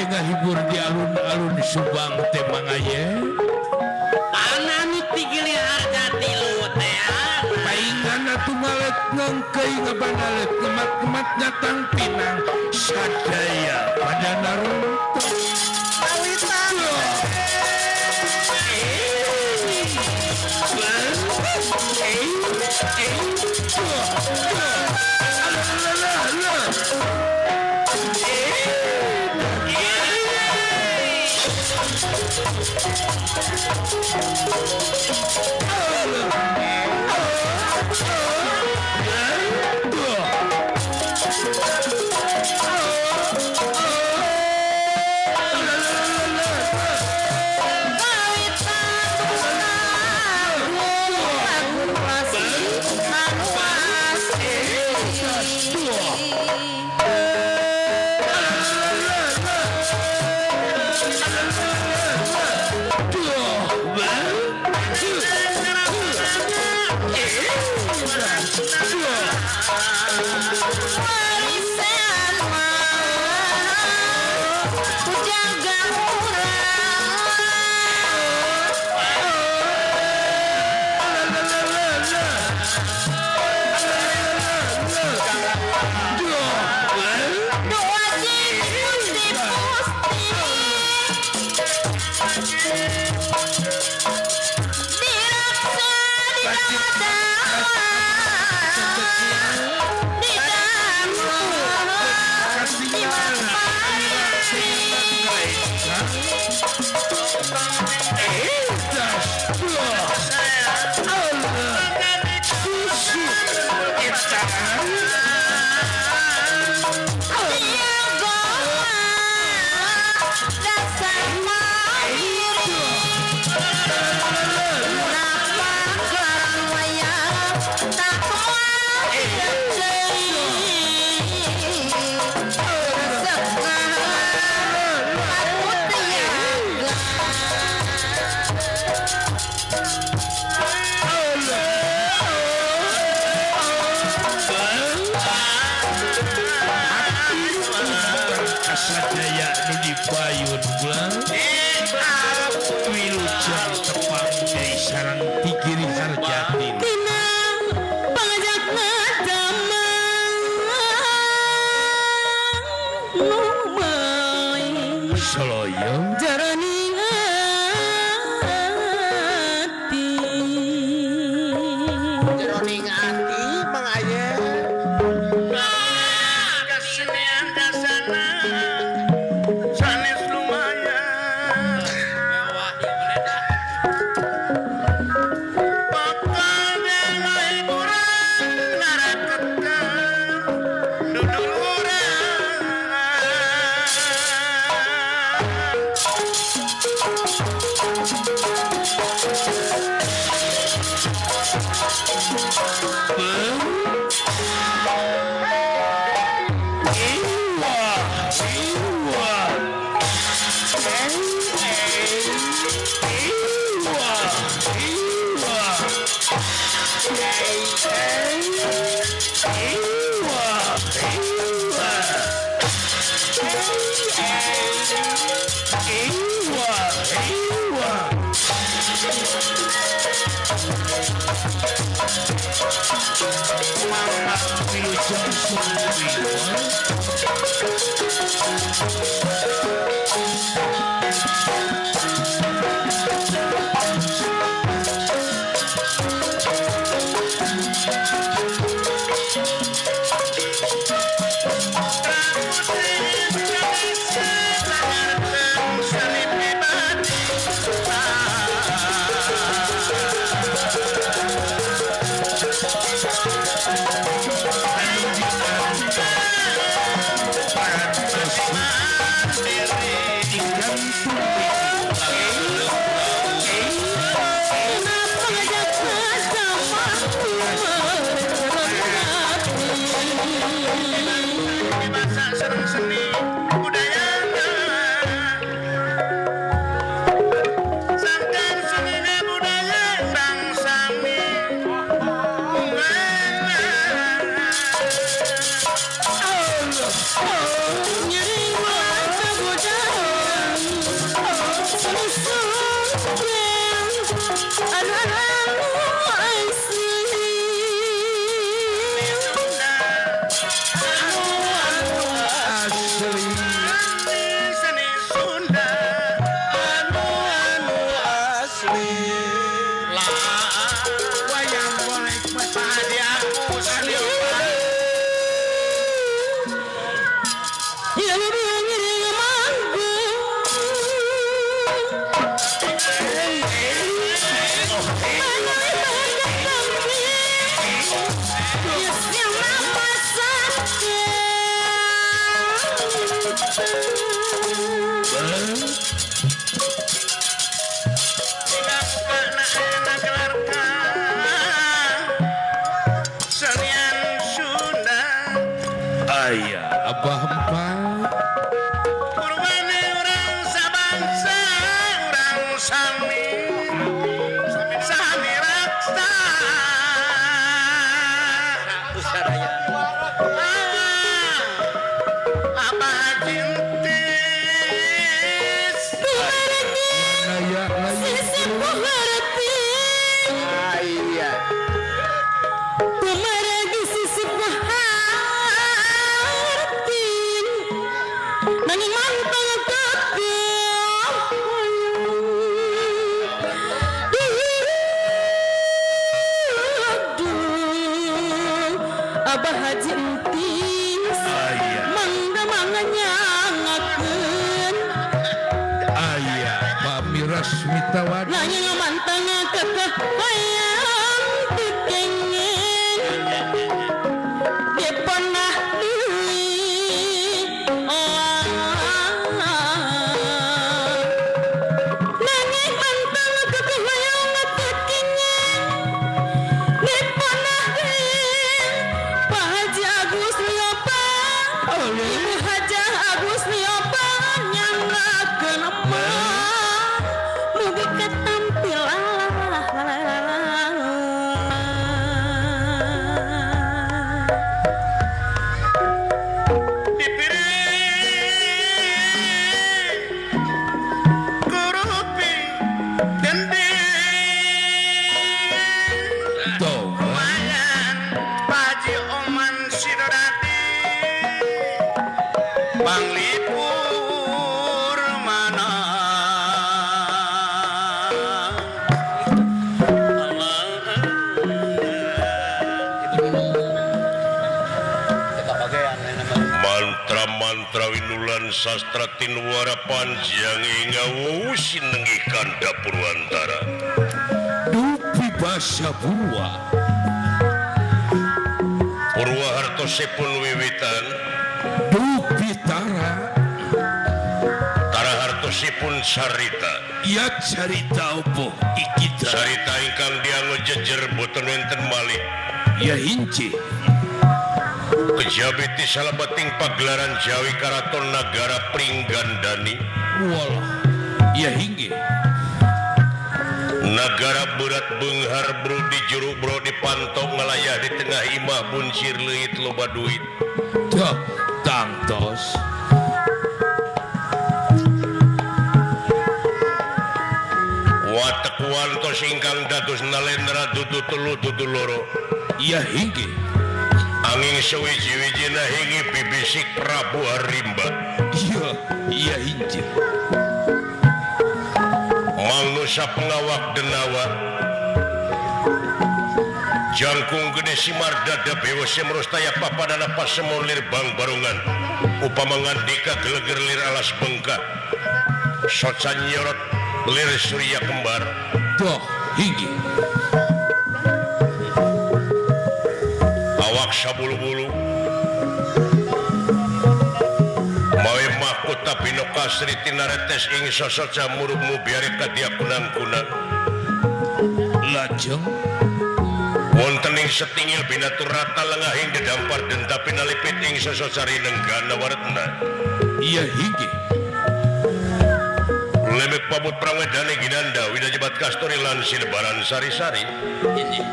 Ngahibur di alun-alun Subang teh mangaye ana nu tigili harga tilu teh paingan atuh malet ngengkeuy ngabanalet ngemat-ngemat nyatang pinang sadaya pada naronton kawitan. Sastra tinuara panjang ngawu sinengi kanda Purwantara dupi basa Purwa Purwa hartosipun wiwitan dupi tara tara hartosipun sarita ya carita opo ikita sarita ingkang dianggo jejer boten wonten malih ya hinci kejabi ti salebeting pagelaran Jawi Karaton Nagara Pringgandani. Walah, ya hinggi. Nagara berat beunghar bro di juru bro dipantau ngalayah di tengah imah buncir leuit loba duit. Tuh, tangtos. Watek wantos ingkang dados nalendra dudu telu dudu loro. Ya hinggi. Angin sewiji-wijina hingi bibisik Prabu Harimba. Iya, iya hinjil. Manusia pengawak denawa. Jangkung gede simar dada bewos semrostaya papadana pasemon lir bang barungan upama ngandika geleger lir alas bengkak soca nyorot lir surya kembar doh hiji awak sabulu-bulu mawe mahkota binokasri tinaretes ing sosoca murubmu biare kadia kunang-kunang lajeng wonten ing setingil binaturata lengahing dedampar denta pinalipit ing sosocari nenggana waretna iya hiji lemek pabut pramedane ginanda widajebat kasturi lan sinebaran sari-sari ini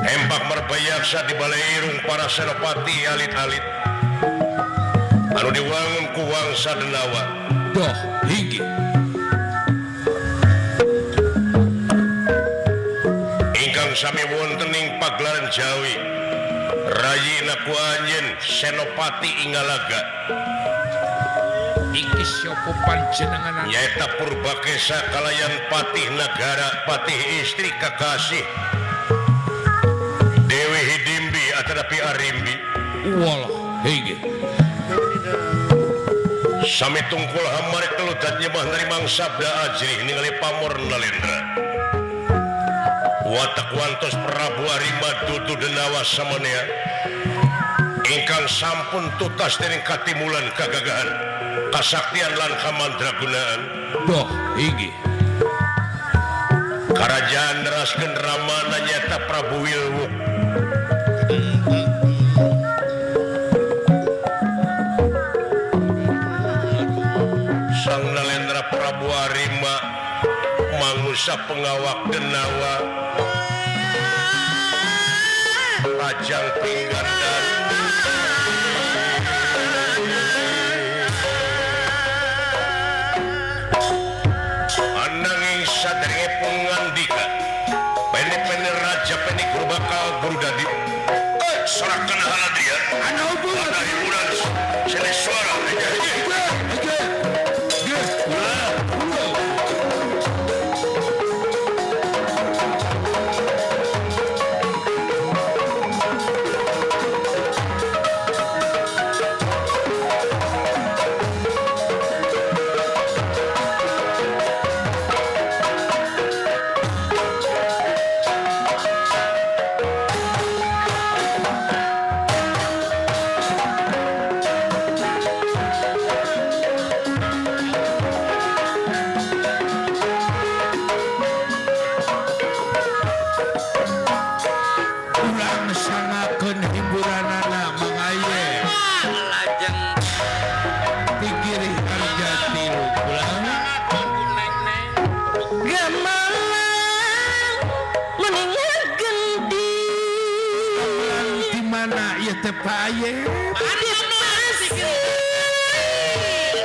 hempak merbayaksa di balai irung para senopati alit-alit anu diwangun ku wangsa denawa doh hiji sami wonten ing pagelaran Jawi rayina ku anjeun Senopati Ingalaga iki sapa panjenengan nyaeta Purbakesa kalayan patih nagara patih istri kakasih Dewi Hidimbi atanapi Arimbi walah hiji sami tungkul hamare keludat nyembah narimang sabda ajrih ningali pamor Nalendra watak wantos Prabu Arima dudu denawa samanea ingkang sampun tutas dening katimulan kagagahan kasaktian lan kamandragunaan doh hiji karajaan neraskeun ramana nyaeta Prabu Wilwuk Sang Nalendra Prabu Arima mangusa pengawak denawa Rajang Pinggandan ananging saderenge pengandika pene-pene raja pene guru bakal guru dadi sorakan haladria ana hiburan sene suara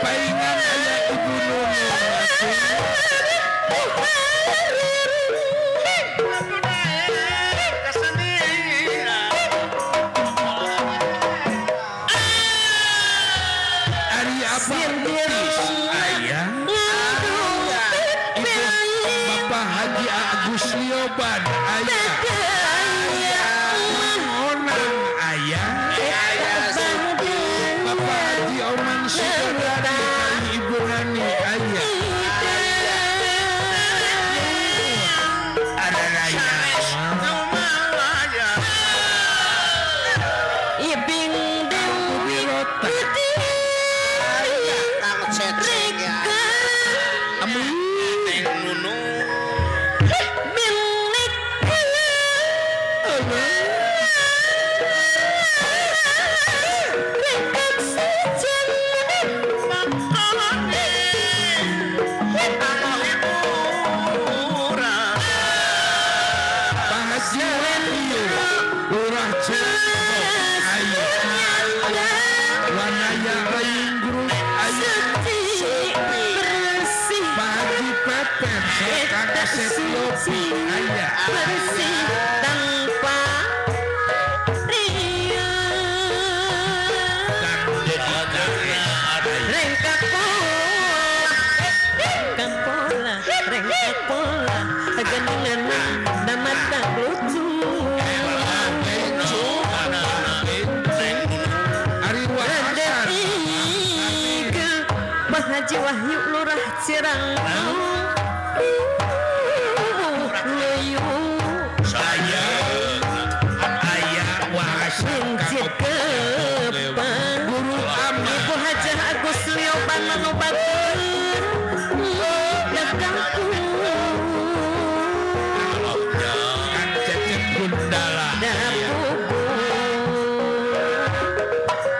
paingan aya ibu Nunu Ari apa betis ayah ibu Bapak Haji Agus Lioban ayah onang ayah Bapak Haji Oman Sudodani Ibu Rani ayah ada raya bersih tanpa riak. Rengkak pola, rengkak pola, rengkak pola, Tegeningan damata lucu Pak Haji Wahyu Lurah Cirang saya ayah wahasan guru Ibu Hajah Agus Lioban anu batur Cecep Gundala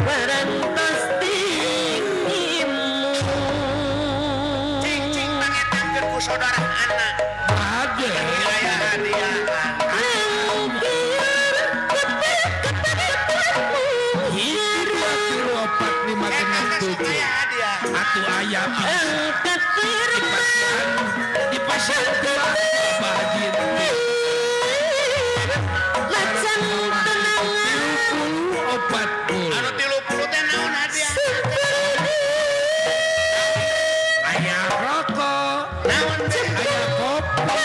Parantos tingimu cing-cing pangetan ku saudara anak ada atuh ayam di pasar Pak Haji macan tenangan 34 anu 30 teh naon hadiah aya rokok naon aya kopi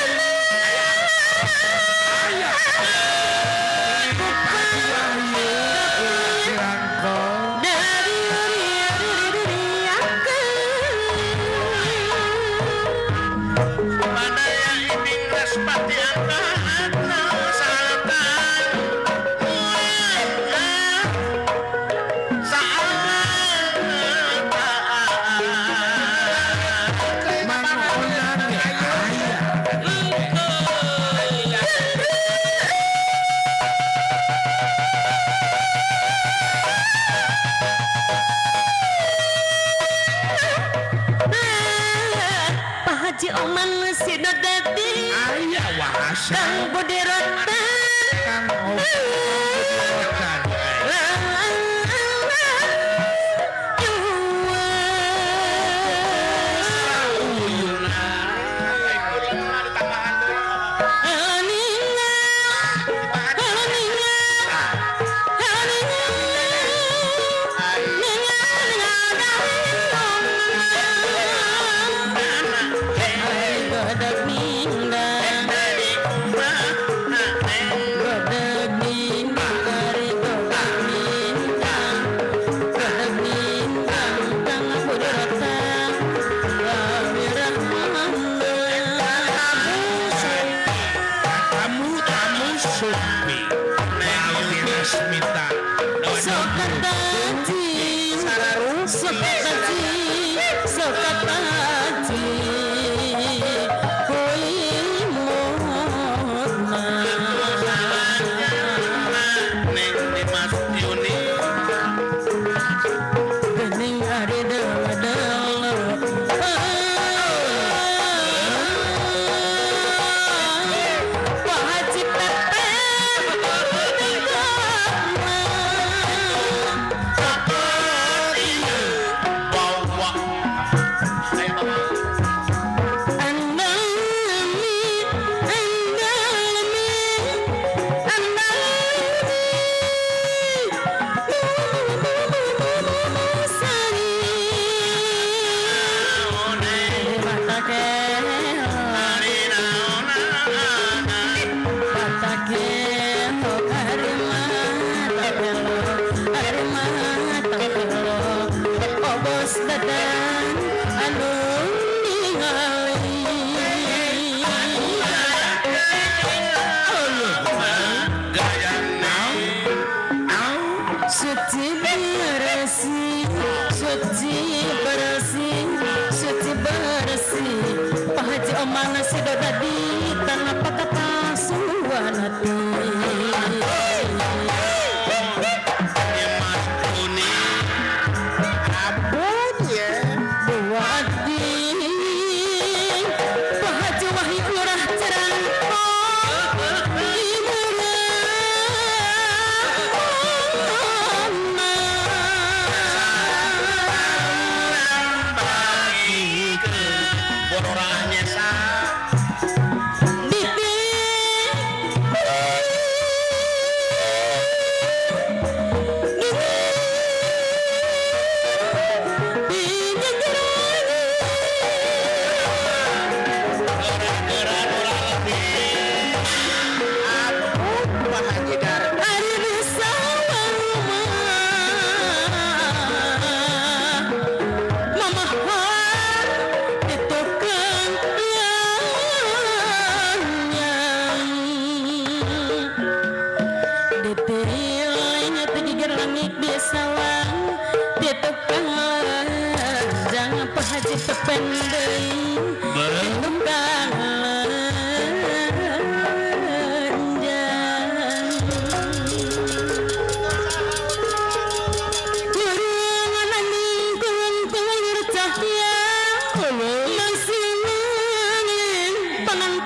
aya Pak Wahyu Cirangko Pak Haji Oman Sido Dadi aya wahasan Kang Budi Rotan Kang Budi Rotan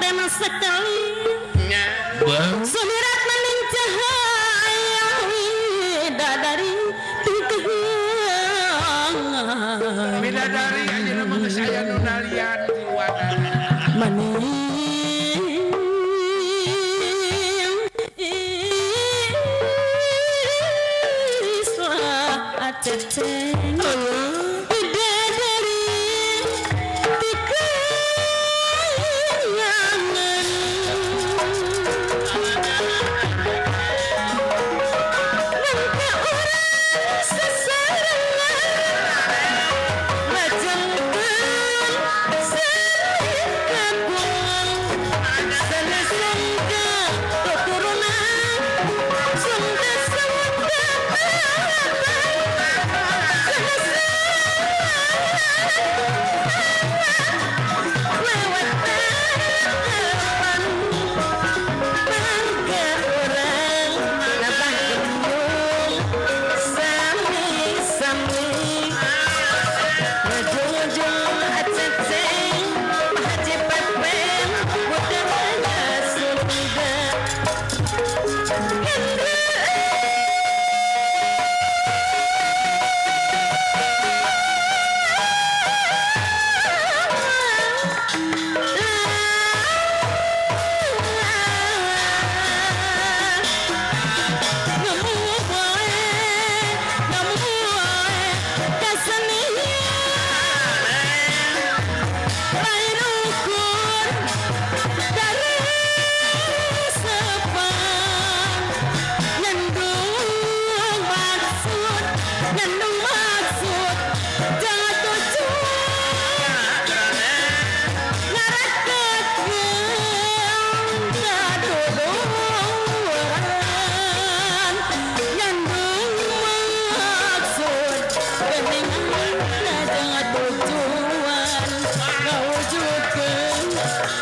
Kabupaten sekali sumirat maning cahaya bidadari tikehiangan bidadari ayeuna mah geus aya nu nalian jiwana maning aceceng bidadari tikehiangan nangka urang sesarengan ngajengkeun seni kagungan sanes tuturunan sunda sunda lewat depan bangga urang nabah gendung sami-sami ngajung-jung aceceng Haji Pepen budaya Sunda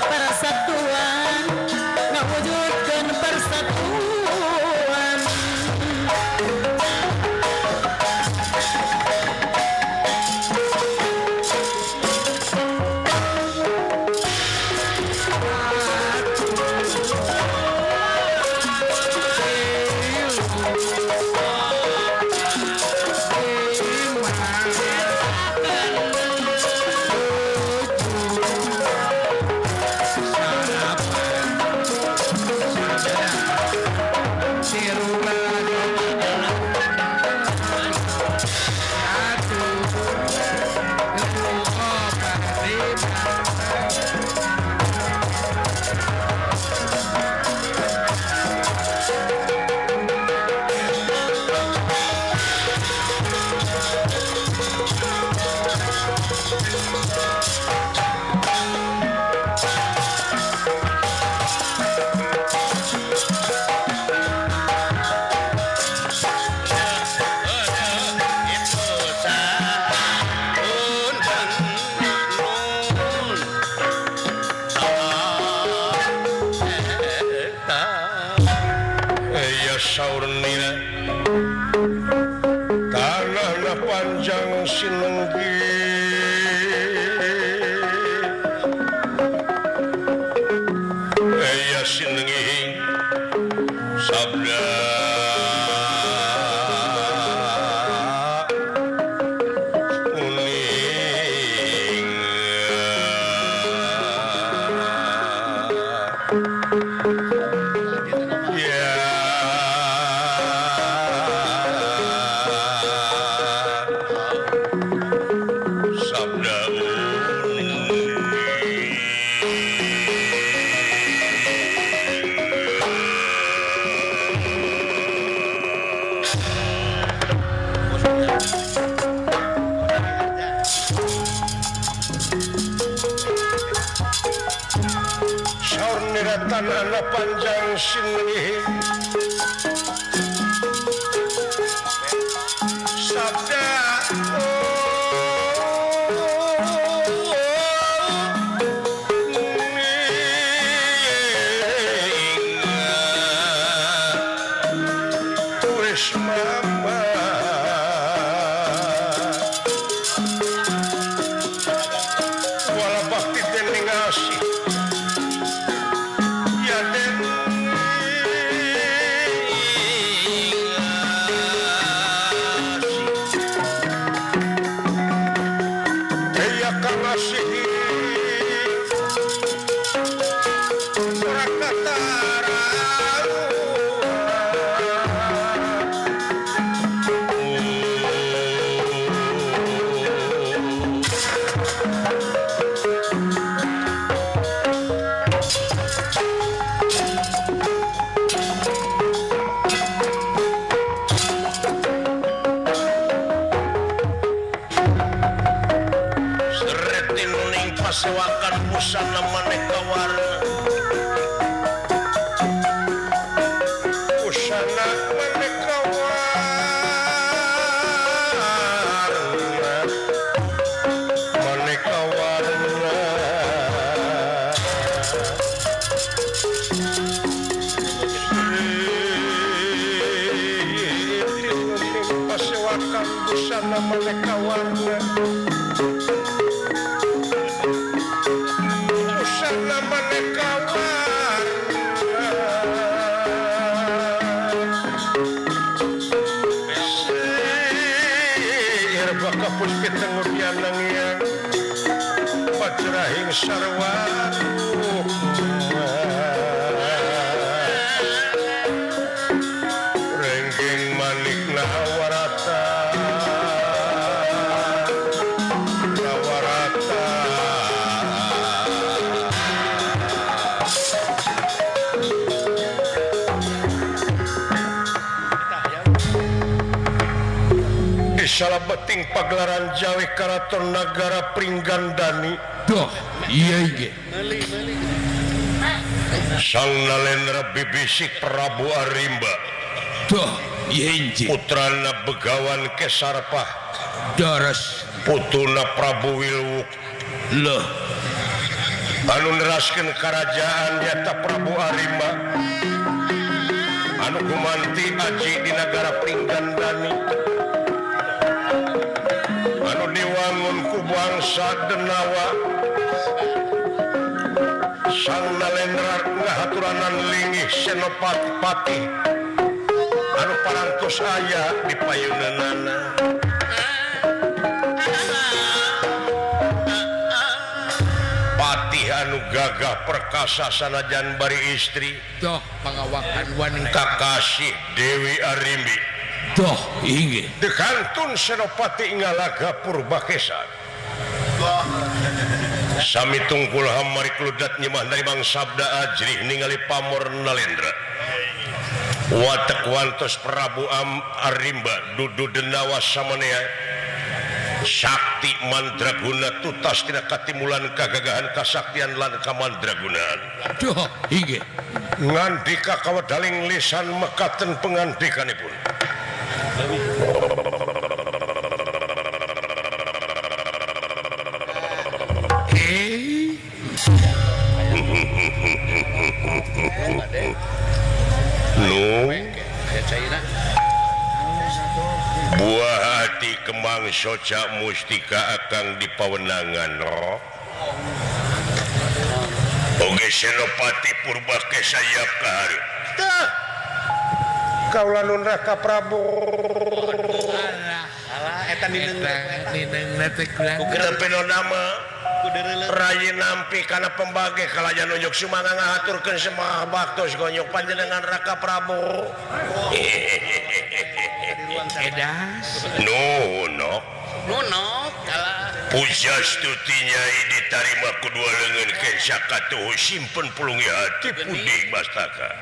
persatuan ngawujudkeun persatuan. Tanahna panjang sinenggi eya sinengi sabda uning ya tanah panjang sinengih sabda wis mama wala bakti dening asih maneka warna busana maneka warna seueur baka puspita ngurdianang yang pajrahing sarwa renggeng manik nawarata nawarata di salabeting pagelaran Jawi Karaton Nagara Pringgandani. Doh, iya ge. Sang Nalendra bibisik Prabu Arimba. Doh, iya inji. Putrana Begawan Kesarpah. Daras. Putuna Prabu Wilwuk. Loh. Anu neraskeun karajaan nyata Prabu Arimba. Anu gumanti aji di Nagara Pringgandani. Anu diwangun ku bangsa Denawa. Sang Nalendra ngahaturanan linggih Senopati Patih anu parantos aya di payunanana. Patih anu gagah perkasa sanajan bari istri. Doh, pangawakan wanita. Kakasih Dewi Arimbi. Doh, inggih. Dekantun Senopati ngalaga Purbakesa. Sami tungkul hamari kludat nyemah dari Bang Sabda ajrih ningali pamor Nalendra. Watek wantos Prabu Arimba dudu denawa samanea sakti mandraguna tutas tina katimulan kagagahan kasaktian lan kamandragunaan. Duh, inggih. Ngandika kawedaling lisan mekaten pengandikanipun. Nu buah hati kembang soca mustika akang di pawenangan roh. Oge Senopati Purbakesa yap kahareup. Tah kaula nun Raka Prabu. Alah eta nineung teh kurang. Teu nama Rayi nampi kana pembage kalayan nunjuk sumangga ngahaturkeun semah baktos gonyok panjenengan Raka Prabu. Edas. Nuhun nok. Nunok kalah. Puja stuti nyai ditarima ku dua leungeun kensa katuhu simpen pulungi hati pudih mastaka.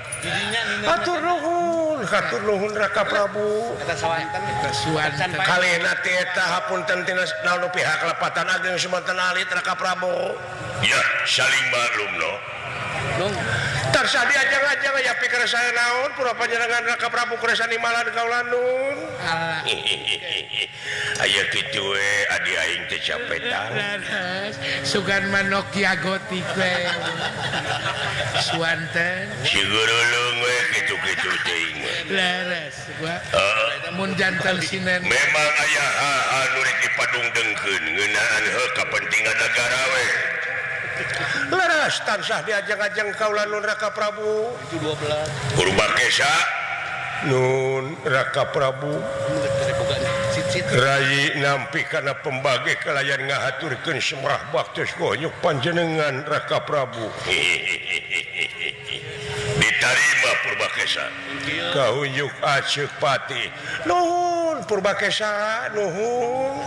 Hatur nuhun, hatur nuhun Raka Prabu. Eta sawanten suwanten. Kalihna ti eta hapunten tina naon pihak lepatan ageng sumanten alit Raka Prabu. Ya, saling maklum no. Tarsah diajang-ajang aya pikir saya naon pura panjenengan Raka Prabu kuresa nimalan kaula nun. Aya kitu we adi aing teh capetan. Sugan mah Nokia gotik we. Suwanten. Sigurulung we kitu-kitu teuing we. Leres gua. Mun jantan sinen. Memang aya anu rek dipadungdengkeun ngeunaan heuh kapentingan nagara we. Leres tansah diajang-ajang kaula nun Raka Prabu. 12. Purbakesa nun Raka Prabu. Rayi nampi kana pembage kalayan ngahaturkeun semrah baktos gonyok panjenengan Raka Prabu. Ditarima Purbakesa. Kahunjuk aceuk pati. Nuhun Purbakesa, nuhun.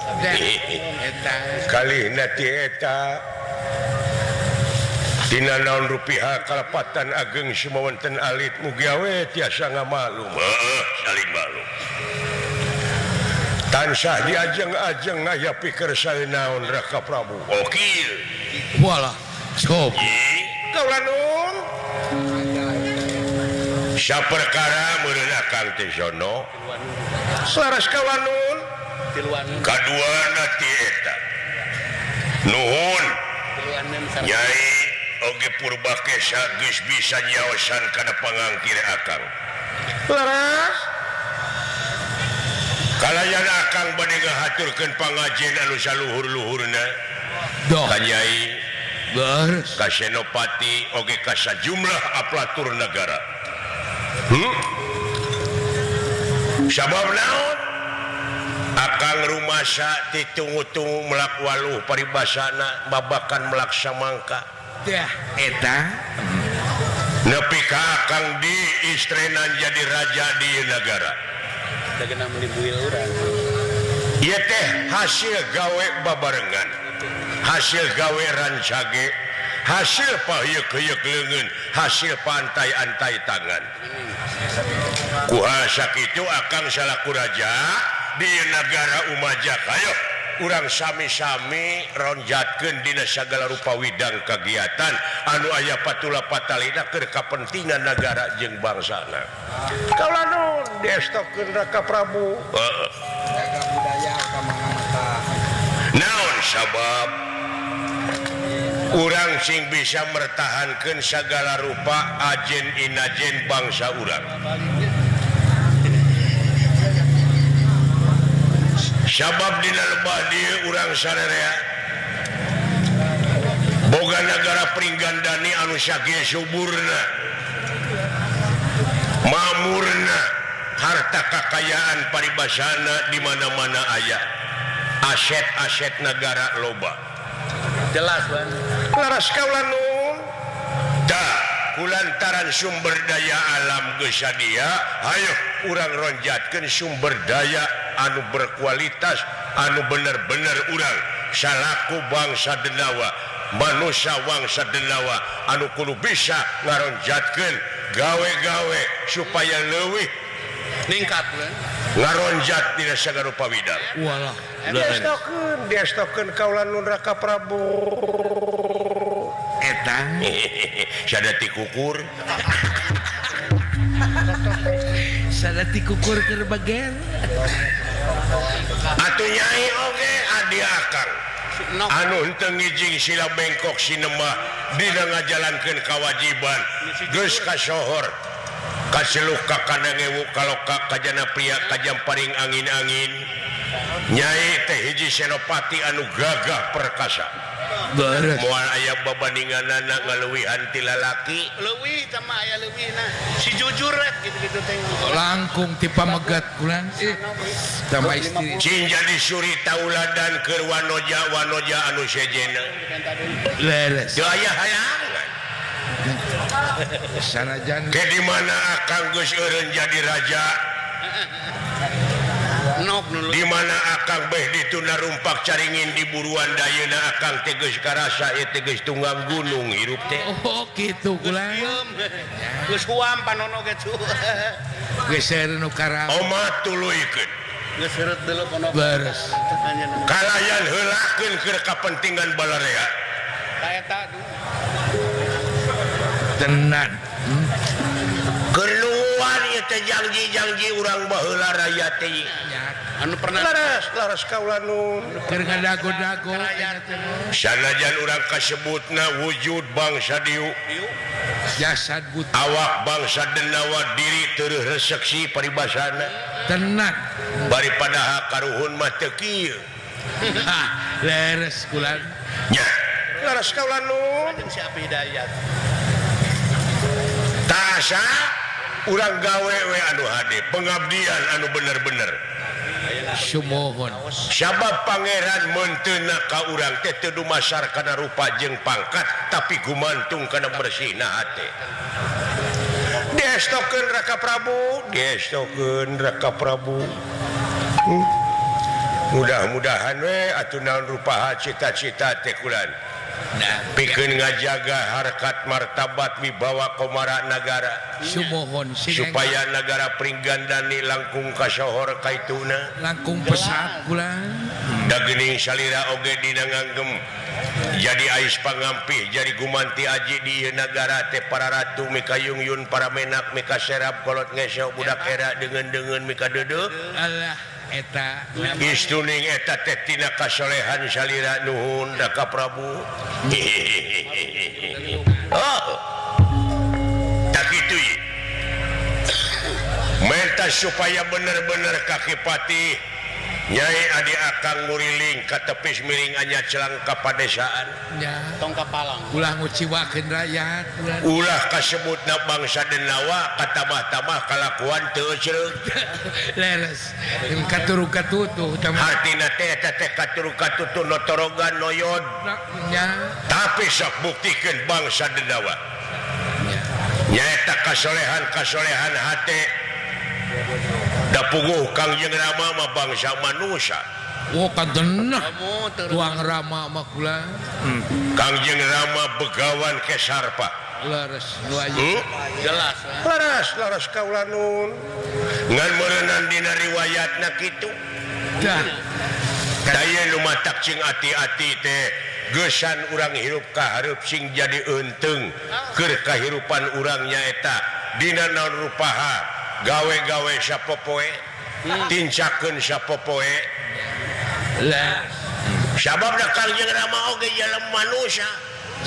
Kalihna ti eta dina naon rupiah kalepatan ageng sumawonten alit mugi awe tiasa ngamalum. Heeh, saling maklum. Tansah diajeng-ajeng aya pikir sae naon Raka Prabu. Okil. Walah, sok. Kaula nun. Saperkara meureun akang teh sono. Selaras kaula nun. Kaduana ti eta. Nuhun. Nyai oge Purbakesa geus bisa nyaosan kana pangangkir akang. Laras. Kalayan akang bade ngahaturkeun pangajen anu saluhur-luhurna. Ka Nyai, ka Senopati oge ka sajumlah aplatur nagara. Sabab naon? Akang rumasa ditunggu-tunggu melak waluh paribasana babakan melak samangka. Dah eta nepi ka akang di istrenan jadi raja di nagara. Ieu teh hasil gawe babarengan, hasil gawe rancage, hasil pahyeuk-hyeuk leungeun, hasil pantai-antai tangan. Kuha sakitu akang salaku raja di nagara Umajak. Ayo urang sami-sami ronjatkeun dina sagala rupa widang kagiatan anu aya patula patalina keur kapentingan nagara jeung bangsana. Kaula nun diestokeun Raka Prabu. Heeh. Naon sabab urang sing bisa mertahankeun sagala rupa ajen inajen bangsa urang. Sabab dina lebah dieu urang sarerea boga nagara Pringgandani anu sakieu suburna, mamurna, harta kakayaan paribasana di mana-mana aya, aset-aset nagara loba. Jelas Bang. Laras kaula nun. Tah kulantaran sumber daya alam geus sadia, hayo urang ronjatkeun sumber daya anu berkualitas, anu bener-bener urang salaku bangsa Denawa, manusia wangsa Denawa anu kudu bisa ngaronjatkeun gawe-gawe supaya leuwih ningkat ngaronjat dina sagala rupa widang. Walah, diestokeun kaula nun Raka Prabu. Eta sadati kukur. Sadati kukur keur bager. Atuh nyai oge adi akang anu henteu ngijing sila bengkok sinemah dina ngajalankeun kawajiban geus kasohor kaseluk ka kanangewu kaloka kajana pria kajamparing angin-angin. Nyai teh hiji senopati anu gagah perkasa. Moal aya babandinganana ngaleuwihan ti lalaki. Leuwih tah mah aya leuwihna. Si jujur rek gitu-gitu teh. Langkung ti pamegat kurang tambah istri. Cing jadi suri tauladan keur wanoja-wanoja anu sejenna. Leres. Teu aya hayangan. Sanajan ke di mana akang geus eureun jadi raja. Di mana akang beh dituna rumpak caringin di buruan dayeuna akang teh geus karasa ieu teh geus tunggang gunung hirup teh. Oh kitu kula. Geus huam panono ge cu. Geus seureuh nu karam. Omat tuluykeun. Geus seureut deuleu kono. Beres. Kalayan heulakeun keur kapentingan balarea. Ta eta tenan. Keluar ieu teh janji-janji urang baheula raya teh. Anu pernah laras kaula nu keur ngadago-dago sanajan urang kasebutna wujud bangsa dieu jasad buta awak bangsa Denawa diri teu reseksi paribasana tenan bari padaha karuhun mah teu kieu. Leres kulan nya laras kaula nu jeung si Api Hidayat tasa urang gawe we anu hade pengabdian anu bener-bener. Sumohon sabab pangeran meunteuna ka urang teh teu dumasar kana rupa jeung pangkat tapi gumantung kana bersihna hate. Diestokeun Raka Prabu, diestokeun Raka Prabu. Mudah-mudahan we atuh naon rupa cita-cita teh kulan. Pikeun ngajaga harkat martabat wibawa komara nagara. Sumohon supaya nagara Pringgandani langkung kasohor kaituna langkung pesat kulan. Da geuning salira oge dina nganggem jadi ais pangampih jadi gumanti aji di ieu nagara teh para ratu mikayungyun para menak mikaserap kolot ngeseo budak era deungeun-deungeun mikadeudeuh. Allah eta istuning eta teh tina kasolehan salira nuhun Raka Prabu. Oh tak kitu ye menta supaya bener-bener kaki patih Nyai adi akang nguriling ka tepis miring anya celang ka padesaan. Nya. Tong kapalang. Ulah nguciwakeun rakyat. Ulah kasebutna bangsa Denawa katamah-tamah kalakuan teu euceuk. Leres. Katuru katutuh. Hartina teh eta teh katuru katutuh notorogan noyod. Nya. Tapi sok buktikeun bangsa Denawa. Nya. Nyaeta kasolehan-kasolehan hate. Da puguh Kangjeng Rama mah bangsa manusia. Oh kantenah. Tuang Rama mah kula. Kangjeng Rama begawan Kesarpa. Leres nu aya. Jelas. Leres, leres kaula nun. Ngan meureunnan dina riwayatna kitu. Dah. Daya nu matak cing ati-ati teh geusan urang hirup ka hareup sing jadi eunteung keur kahirupan urang nyaeta dina naon rupaha. Gawe-gawe sapopoe, tincakeun sapopoe. Lah, sababna Kangjeng Rama oge jelema manusia.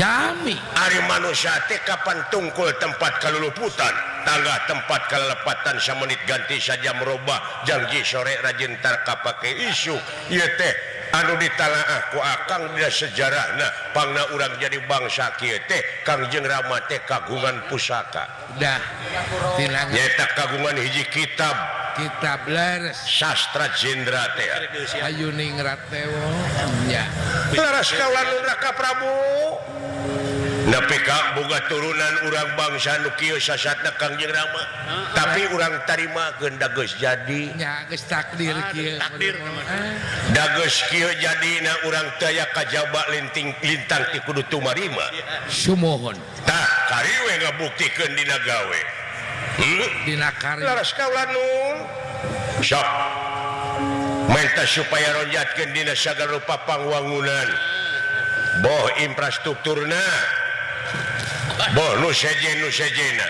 Jami. Ari manusia teh kapan tungkul tempat kaluluputan, tangga tempat kalelepatan samenit ganti saja merubah janji sore rajin tar kapake isuk. Ieu teh anu ditalaah ku akang dina sejarahna pangna urang jadi bangsa kieu teh Kangjeng Rama teh kagungan pusaka. Dah. Nyaeta kagungan hiji kitab. Kitab leres sastra jendra teh. Ayu ningrat teh nya. Leres kaula nu Raka Prabu. Nepi ka boga turunan urang bangsa nu kieu sasatna Kangjeng Rama. Tapi urang tarimakeun da geus jadi. Nya geus takdir kieu. Takdir. Da geus kieu jadina urang teu aya kajaba linting lintang ti kudu tumarima. Sumuhun. Tah kari we ngabuktikeun dina gawe. Dina karya. Leres kaula nun. Sok. Menta supaya ronjatkeun dina sagala rupa pangwangunan. Boh infrastrukturna. Boh nu sejen-nu sejena.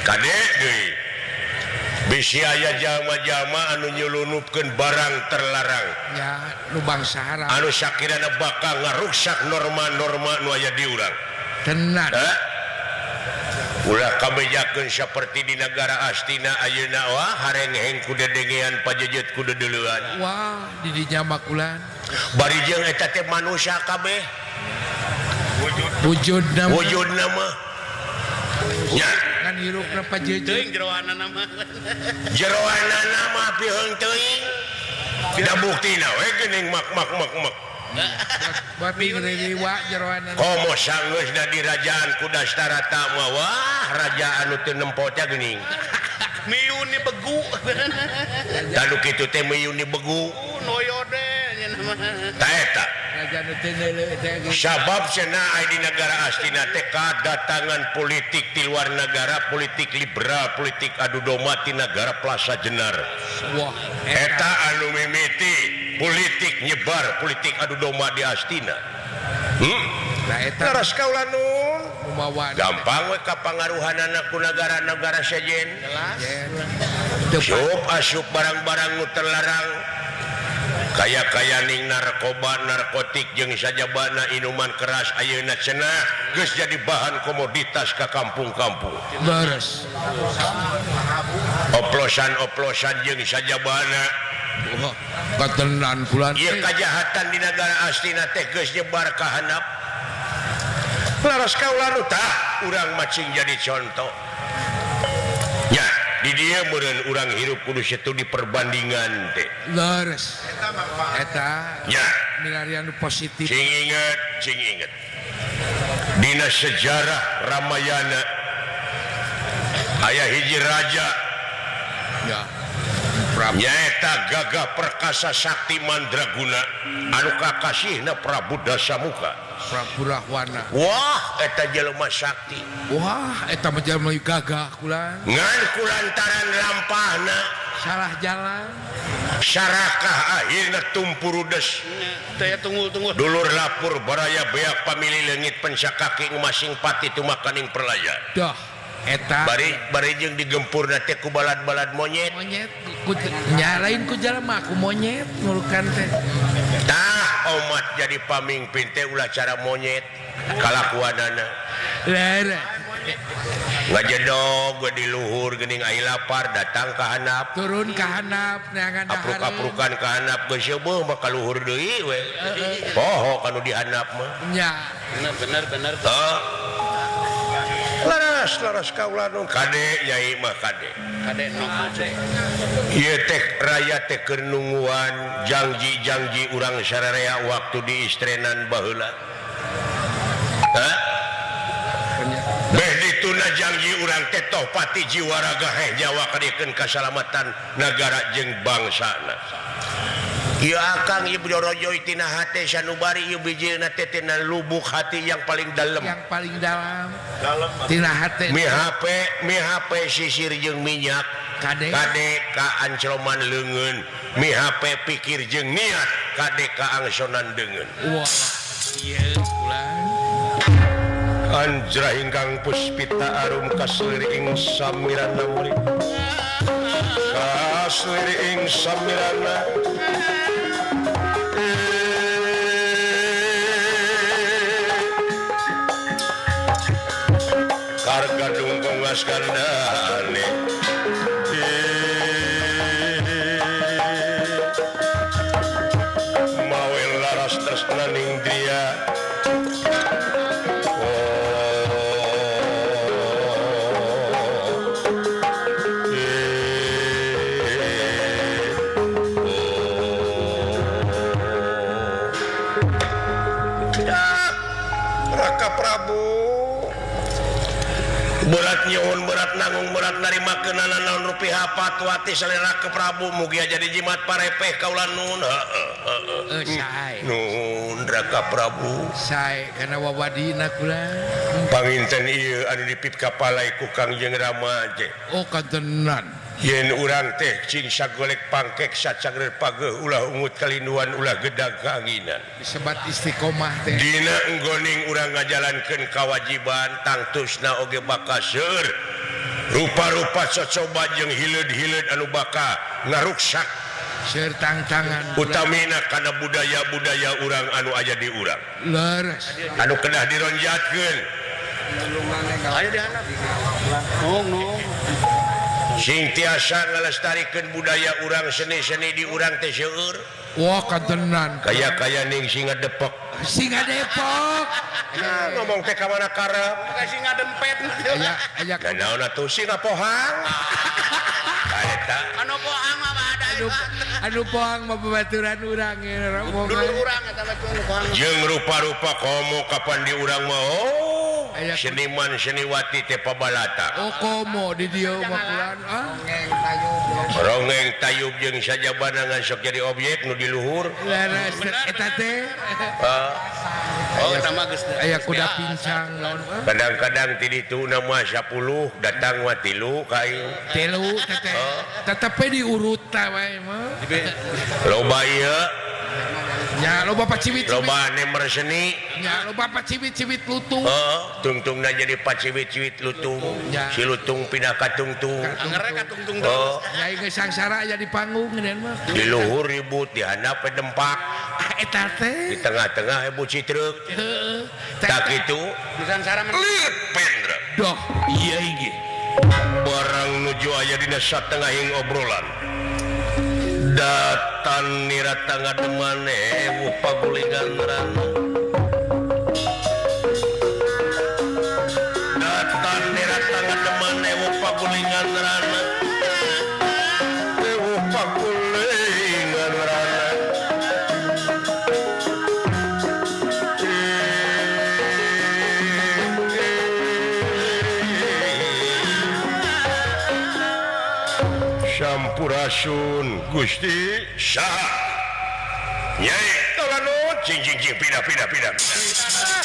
Kade deui. Bisi aya jalma-jalma anu nyelunupkeun barang terlarang. Ya, nu bangsa haram. Anu sakirana bakal ngaruksak norma-norma nu aya di urang. Tenan. Ulah kabejakeun saperti di negara Astina ayeuna wah harengheng ku dedengean pajejet ku dedeleuan. Wah, di dinya mah kulan. Bari jeung eta teh manusia kabeh. Wujudna wujudna mah. Nya ngan hirupna pajejet. Teuing jeroanana mah. Jeroanana mah piheung teuing. Da buktina we geuning mak mak mak mak. Komo sanggeusna di rajaan Kudastarata mah wah raja anu teu nempo teh geuning. Miyuni begu. Da nu kitu teh miyuni begu. Noyode nya mah. Ta eta. Raja nu teu neuleuh teh. Sabab cenah aya di negara Astina teh kadatangan politik ti luar negara, politik liberal, politik adu domba ti negara Plaza Jenar. Wah, eta anu mimiti politik nyebar politik adu domba di Astina. Nah, eta leres kaula nun. Gampang we kapangaruhanana ku negara-negara sejen. Sup asup barang-barang nu terlarang. Kaya-kaya ning narkoba, narkotik jeung sajabana inuman keras ayeuna cenah geus jadi bahan komoditas ka kampung-kampung. Leres. Oplosan-oplosan jeung sajabana. Wah, katenan kula. Ieu kajahatan di negara Astina teh geus nyebar ka handap. Leres kaula nu tah urang macing jadi contoh. Nya, di dieu meureun urang hirup kudu situ di perbandingan teh. Leres. Eta nya milarian nu positif. Cing inget, cing inget. Dina sejarah Ramayana aya hiji raja. Ya. Nyaeta gagah perkasa sakti mandraguna anu kakasihna Prabu Dasamuka. Prabu Rahwana. Wah, eta jelema sakti. Wah, eta mah jelema gagah kula. Ngan kulantaran lampahna salah jalan. Sarakah akhirna tumpurudes. Teu tunggul-tunggul. Dulur lapur baraya beak pamili leungit pensakaki masing pati tumakaning perlaya. Dah. Eta bari jeung digempurna teh ku balad-balad monyet. Monyet ku nyalain ku jelema ku monyet ngurukan teh. Tah omat jadi pamingpin teh ulah cara monyet kalakuanana. Leres. Ngajedog we di luhur geuning ai lapar datang ka handap. Turun ka handap neangan dahareun. Apruk-aprukan ka handap geus seueuh mah ka luhur deui we. Poho kanu di handap mah. Nya. Bener bener. Heuh. Laras laras kaula nu kade nyai mah kade. Kade nu kade. Ieu teh raya teh keur nungguan jangji-jangji urang sararea waktu di istrenan baheula. Hah? Beh dituna jangji urang teh toh pati jiwa raga heh nyawa kadiekeun kasalamatan nagara jeung bangsana. Ieu akang ieu borojoy tina hate sanubari ieu bijilna teh tina lubuk hati yang paling dalam. Yang paling dalam. Dalam tina hate. Mi HP sisir jeung minyak. Kade kade ka ancloman leungeun. Mi HP pikir jeung niat kade ka angsonan deungeun. Wah, ieu ulah. Anjrah ingkang puspita arum kaslir ing samirana muri. Kaslir ing samirana. Karga dungkung askandane. Mawe laras tresnaning dria. Berat nyuhun berat nanggung berat narima keunana naon rupiah patuati selera ke Prabu mugia jadi jimat parepeh kaula nun heeh sae nun Raka Prabu sae kana wawadina kula panginten ieu anu dipip kapalai ku Kangjeng Rama teh oh kantenan yen urang teh cing sagolek pangkek sacangreun pageuh ulah ungut kalinduan ulah gedag kaanginan disebat istiqomah teh dina enggoning urang ngajalankeun kawajiban tangtusna oge bakal seueur rupa-rupa cocoba jeung hileud-hileud anu bakal ngaruksak seueur tangtangan utamina kana budaya-budaya urang anu aya di urang leres anu kedah dironjatkeun aya di handap nung nung sing tiasa ngalestarikeun budaya urang seni-seni di urang teh seueur. Wah kantenan kaya-kaya ning singa depok. Singa Depok. Nah, ngomong teh ka mana karep? Ka singa dempet. Aya aya naon atuh singa pohang. Eta anu pohang mah ada. Anu pohang mah babaturan urang dulur urang eta mah pohang. Jeung rupa-rupa komo kapan di urang mah oh. Seniman seniwati teh pabalata. Oh komo di dieu mah kulan ah. Rongeng tayub jeung sajabana ngan sok jadi objek nu di luhur. Leres eta teh. Oh eta mah geus aya kuda pincang lawan. Kadang-kadang ti ditu na mah 10 datang mah 3 ka aing. 3 teh. Tetep we diurut wae mah. Loba ieu. Nya loba paciwit. Loba nemer seni. Nya loba paciwit-ciwit lutung. Heeh, tungtungna jadi paciwit-ciwit lutung. Si lutung pindah ka tungtung. Angere ka tungtung terus. Nya geus sangsara aya di panggung geunan mah. Di luhur ribut, di handap dempak. Eta teh. Di tengah-tengah heboh citruk. Heeh. Tak kitu. Sangsara mah. Lir pendra. Doh, iya inggih. Barang nuju aya dina satengahing obrolan. Datan nirata ngademan ewu pagulingan rana. Datan nirata ngademan ewu pagulingan rana. Ewu pagulingan rana. Sampurasun Gusti saha Nyai tolanu cing cing cing pindah pindah pindah. Saha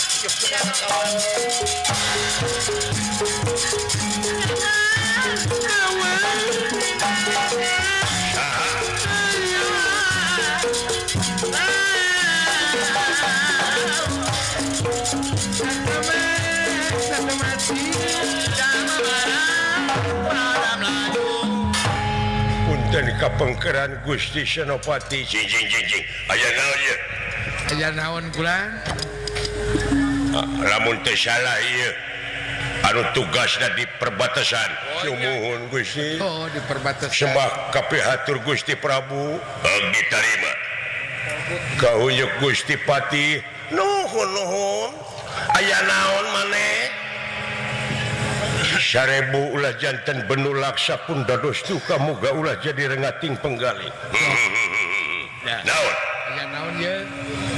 Punten kapengkeran Gusti Senopati cing cing cing cing aya naon ieu? Aya naon kula? Lamun teu salah ieu Anu tugasna di perbatasan. Sumuhun Gusti. Oh, di perbatasan. Sembah kapihatur Gusti Prabu. Diterima. Kahunyuk Gusti Patih. Nuhun nuhun. Aya naon maneh? 1000 ulah janten benu laksa pun dados duka muga ulah jadi rengating penggali. Naon? Aya naon ye?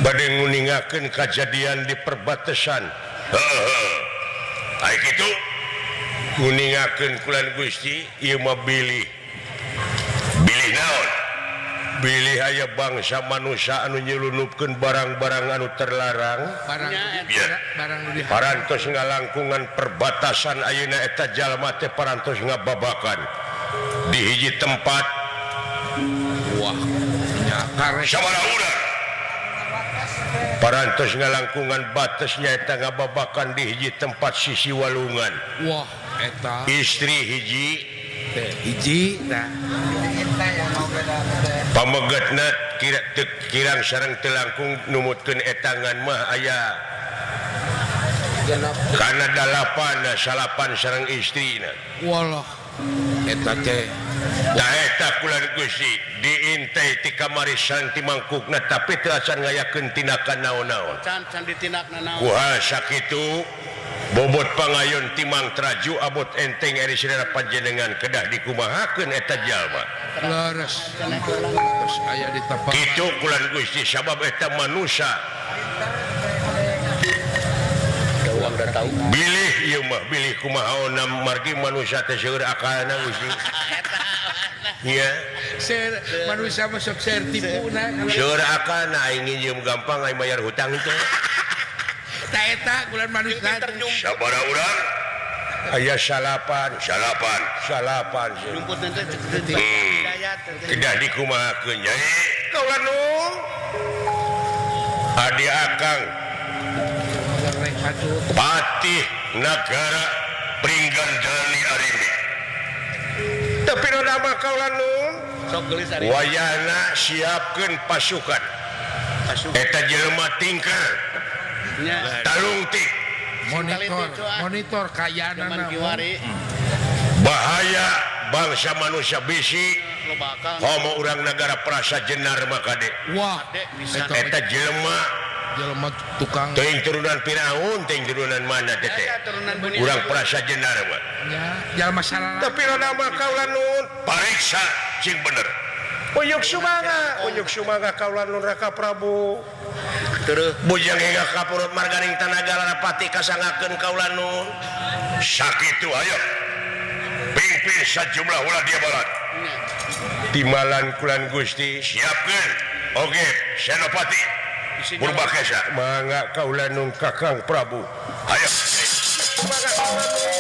Bade nguningakeun kajadian di perbatasan. Heeh. Ai kitu nguningakeun kulan Gusti ieu mah bilih. Bilih naon? Bilih aya bangsa manusia anu nyelunupkeun barang-barang anu terlarang. Barang parantos ngalangkungan perbatasan ayeuna eta jalma teh parantos ngababakan di hiji tempat. Wah, nyakar sabaraha urang parantos ngalangkungan batasnya eta ngababakan di hiji tempat sisi walungan. Wah, eta istri hiji hiji tah pamegetna kirang sareng teu langkung numutkeun etangan mah aya kana 8 salapan sareng istrina. Walah eta teh tah eta kulan Gusti diintai ti kamari sareng ti mangkukna tapi teu acan ngayakeun tindakan naon-naon. Can can ditindakna naon. Kuha sakitu bobot pangayon timang traju abot enteng eri sirana panjenengan kedah dikumahakeun eta jalma. Leres. Terus aya ditepak. Kitu kulan Gusti sabab eta manusia. Bilih ieu mah bilih kumaha margi manusia teh seueur akalna Gusti. Iya. Seur manusia mah sok seur tipuna. Seueur akalna aing nginjem gampang aing bayar hutang teh. Ta eta kulan manusia. Sabaraha urang? Aya salapan, salapan, salapan. Kedah dikumahakeun nyai. Kaula nu. Adi akang Patih Nagara Pringgandani Arimi. Tapi nama kaula nu. Wayahna siapkeun pasukan. Eta jelema tingkar. Talungtik monitor monitor kayanana bahaya bangsa manusia bisi homo urang negara prasa jenar maka de. Wah, eta jelema jelema tukang teuing turunan Firaun teuing turunan mana teh urang prasa jenar mah nya jalma salah. Tapi nama kaula nun pariksa cing bener. Uyuk sumangga kaula nun Raka Prabu. Bujang hingga kapurut margaring tanaga larapati kasangakeun kaula nun. Sakitu ayo. Pimpin sajumlah ulah dia barat. Timalan kulan Gusti siapkeun. Oke, Senopati. Purbakesa mangga kaula nun Kakang Prabu. Ayo. Mangga kaula nun.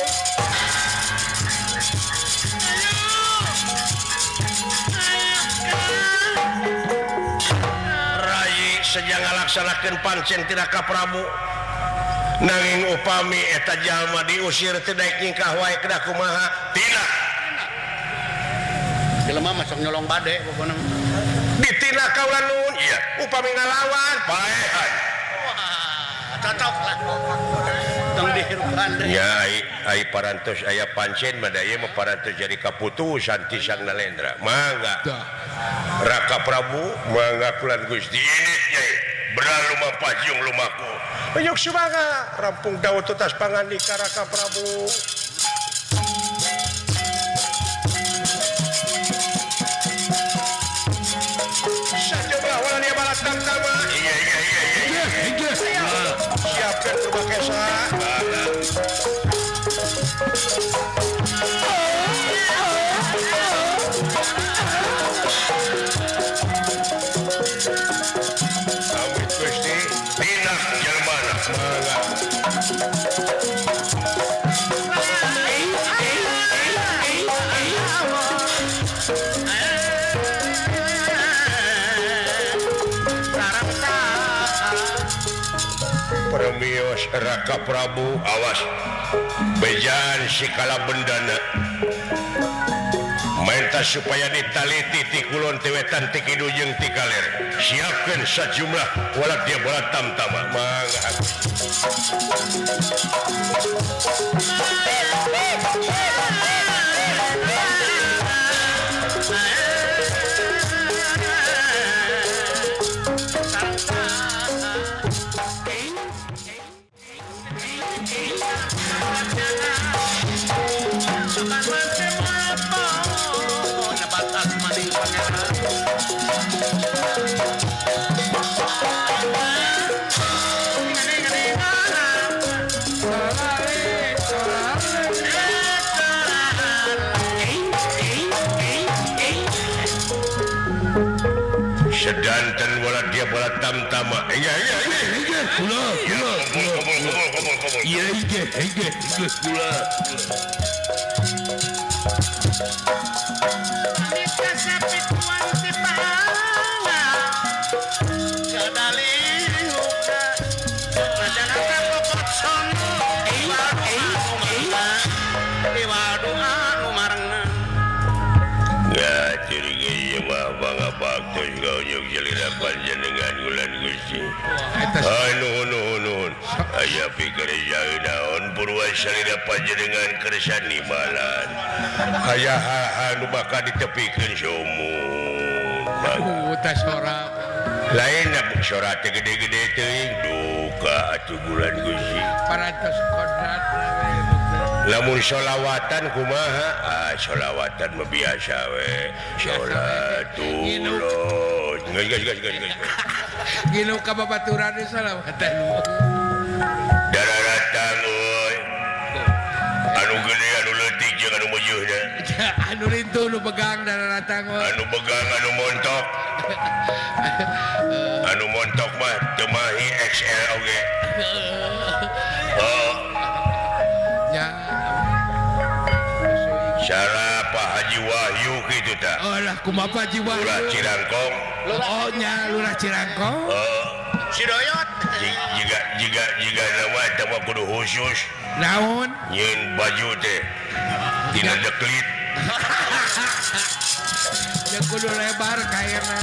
Sejak ngalaksanakeun pancen ti Raka Prabu nanging upami eta jalma diusir teu daek nyingkah wae kedah kumaha tindak jelema mah sok nyolong bade pokona ditindak kaula nun. Iya upami ngalawan paehan. Wah cocok lah tong dihirupan ya ai parantos aya pancen mah da ieu mah parantos jadi kaputusan ti Sang Nalendra. Mangga Raka Prabu mangga kulan Gusti ini nyai berlalu mapajung lumaku. Uyuk sumangga rampung dawuh tutas pangandika Raka Prabu. Sajumlah walania balas tamtama. Iya iya iya iya. Siapkan Purbakesa. Awit Gusti tindak jelmana mangga. Permios Raka Prabu awas bejaan si kala bendana. Menta Jakarta supaya ditaliti ti kulon ti wetan ti kidul jeung ti kaler. Siapkeun sajumlah walak dia bola tamtama. Mangga. Sedanten bola dia bola tamtama. Iya iya iya iya. Kula kula kula kula. Iya iya iya kula. Nuhun aya pikir naon purwa salira panjenengan kersa nimalan aya hal-hal nu bakal ditepikeun sumur tah sora lain sora teh gede-gede teuing duka atuh bulan Gusti parantos kodrat lamun sholawatan kumaha ah sholawatan mah biasa we sholatullah geus geus geus geus Ginu ka babaturan salawatan dararatan euy anu gede anu leutik jeung anu meujeuna anu lintuh nu begang dararatan anu begang anu montok anu montok mah teu mahi XL oge oh nya cara Pak Haji Wahyu kitu tah oh lah kumaha Pak Haji Wahyu Lurah Cirangkong oh nya Lurah Cirangkong oh Cidoyot jiga jiga jiga nama eta mah kudu khusus naon nyeun baju teh tina deklit jeung kudu lebar kaena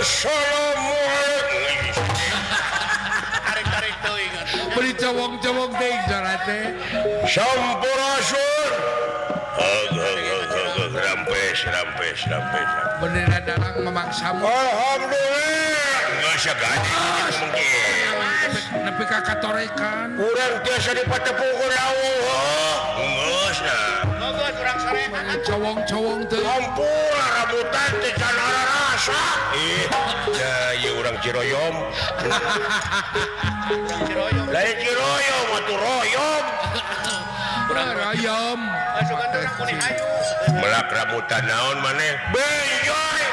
Assalamualaikum. Tarik-tarik teuing. Beli cowong-cowong teuing sora teh. Sampurasun. Rampes, rampes, rampes. Beneran dalang memaksamu. Alhamdulillah. Geus sagadi mungkin. Nepi ka katorekan. Urang tiasa dipatepung lawuh. Geus nah. Geus urang sorean. Cowong-cowong teuing. Ampura rambutan teh can rasa. Ih, ya ieu urang Ciroyom. Urang Ciroyom. Lain Ciroyom atuh royom. Urang royom. Asukan teh urang kuning hayu. Melak rambutan naon maneh? Bejoy.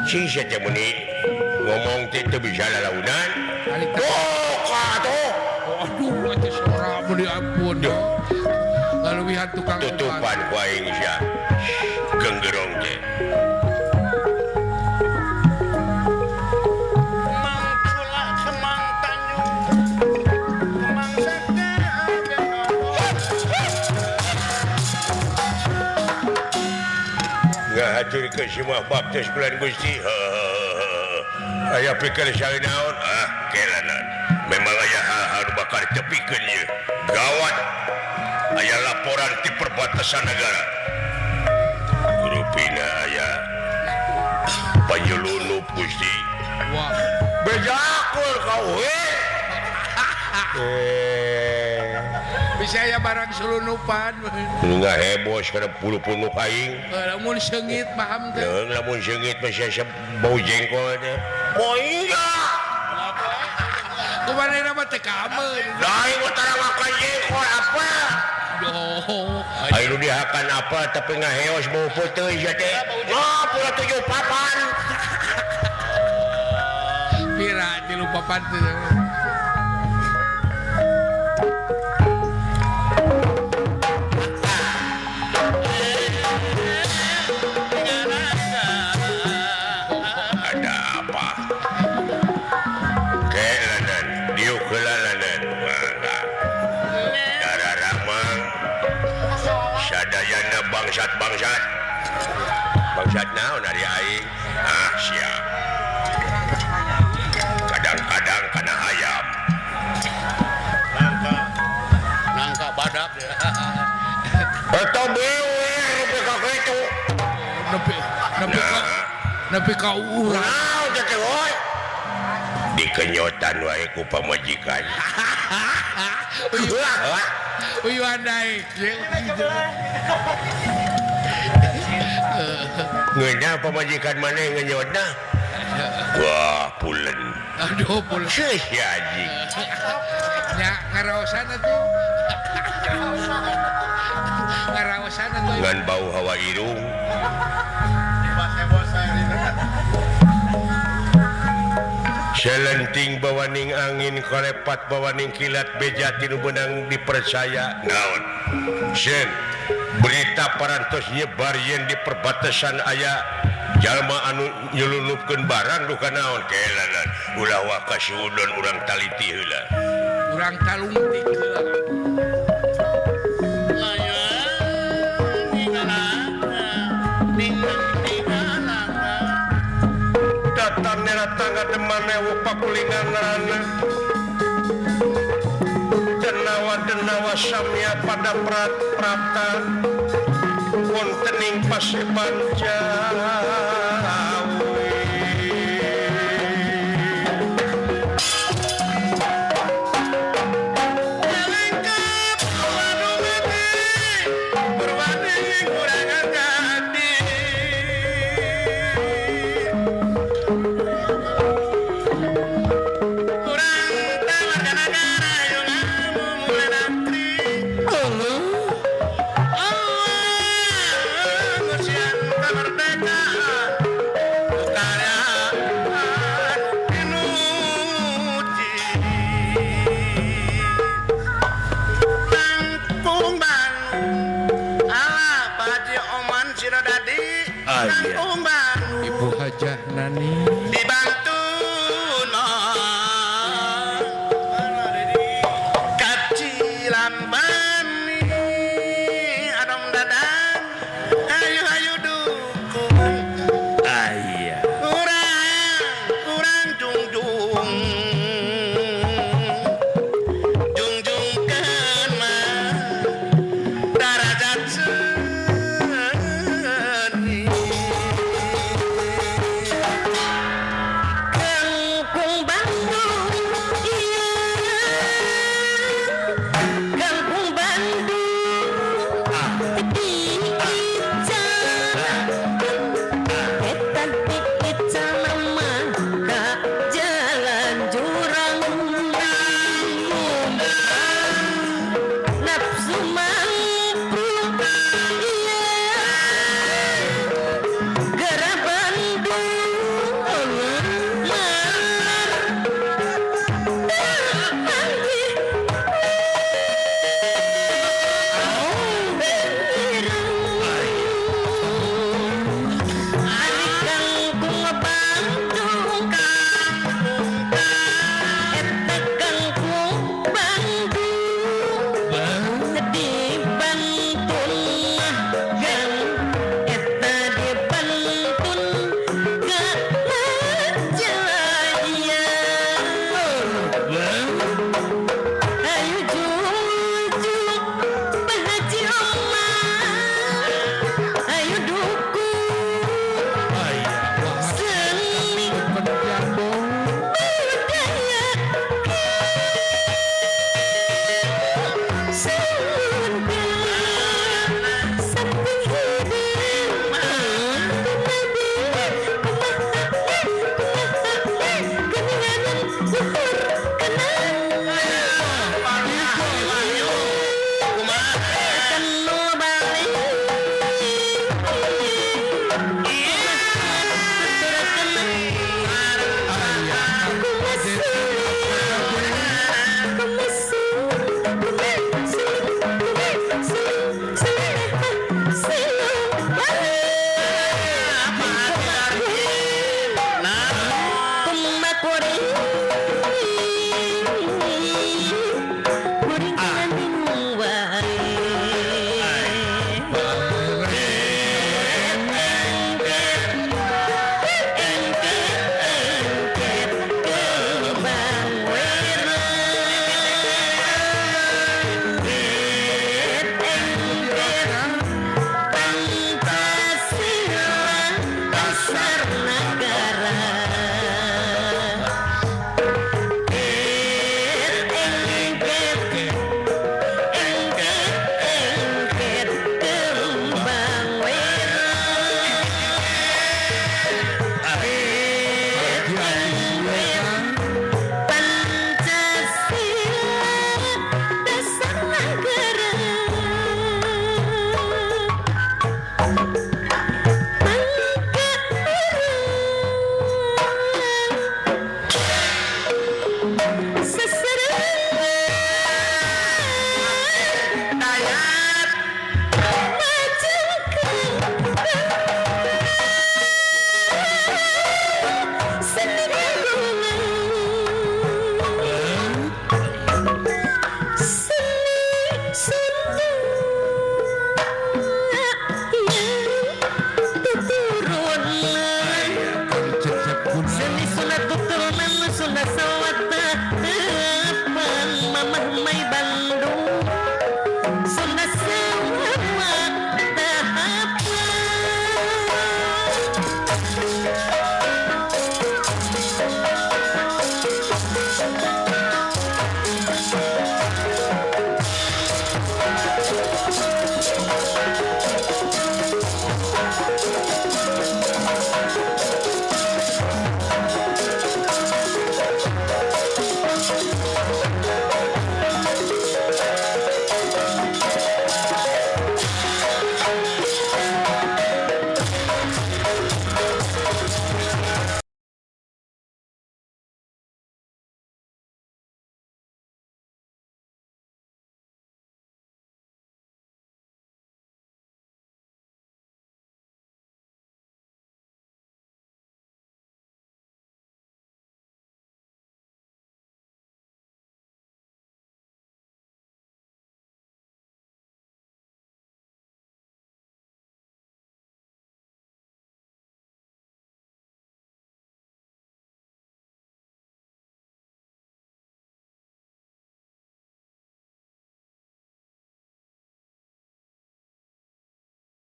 Sing sia teh meuni ngomong teh teu bisa lalaunan. Duka atuh. Aduh, atuh sora meuni ampun. Ngaluwihan tukang tutupan ku aing sia. Genggerong teh. Ngahatur ke semua baptis bulan Gusti. Aya pikir saya naon? Ah, kelanan. Memang aya hal-hal bakal tepikeun ieu. Gawat. Aya laporan di perbatasan negara. Rupina aya panyelundup Gusti. Wah. Bejakul kau we. Bisa ya barang selunupan. Nggak heboh sekarang puluh-puluh aing. Lamun sengit paham teh. Lamun sengit masih bau jengkol teh. Oh iya. Kumaha nama teh kameun. Lain utara makan jengkol apa? Oh. Ayo dihakan apa tapi ngaheos bau putih ya teh. Oh, pula 7 papan. Pira 3 papan teh. Bangsat bangsat. Bangsat naon ari aing? Ah sia. Kadang-kadang kana ayam. Nangka. Nangka badak. Eta bewe nepi ka kitu. Nepi nepi ka nepi ka urang. Naon teh woy? Dikenyotan wae ku pamajikan. Uyuan daek. Ngeunah pamajikan maneh ngenyotna? Wah, pulen. Aduh, pulen. Seuh ya anjing. Nya ngaraosan atuh. Ngaraosan atuh. Ngan bau hawa irung. Selenting bawaning angin kolepat bawaning kilat beja tinu benang dipercaya naon sen berita parantos nyebar yen di perbatasan aya jalma anu nyelunupkeun barang duka naon kelanan ulah waka suudon urang taliti heula urang talungtik heula. Tangga demanewu pakulingan rana denawa denawa samya pada prat prapta wontening paseban Jawi. Ibu Hajah Nani dibantu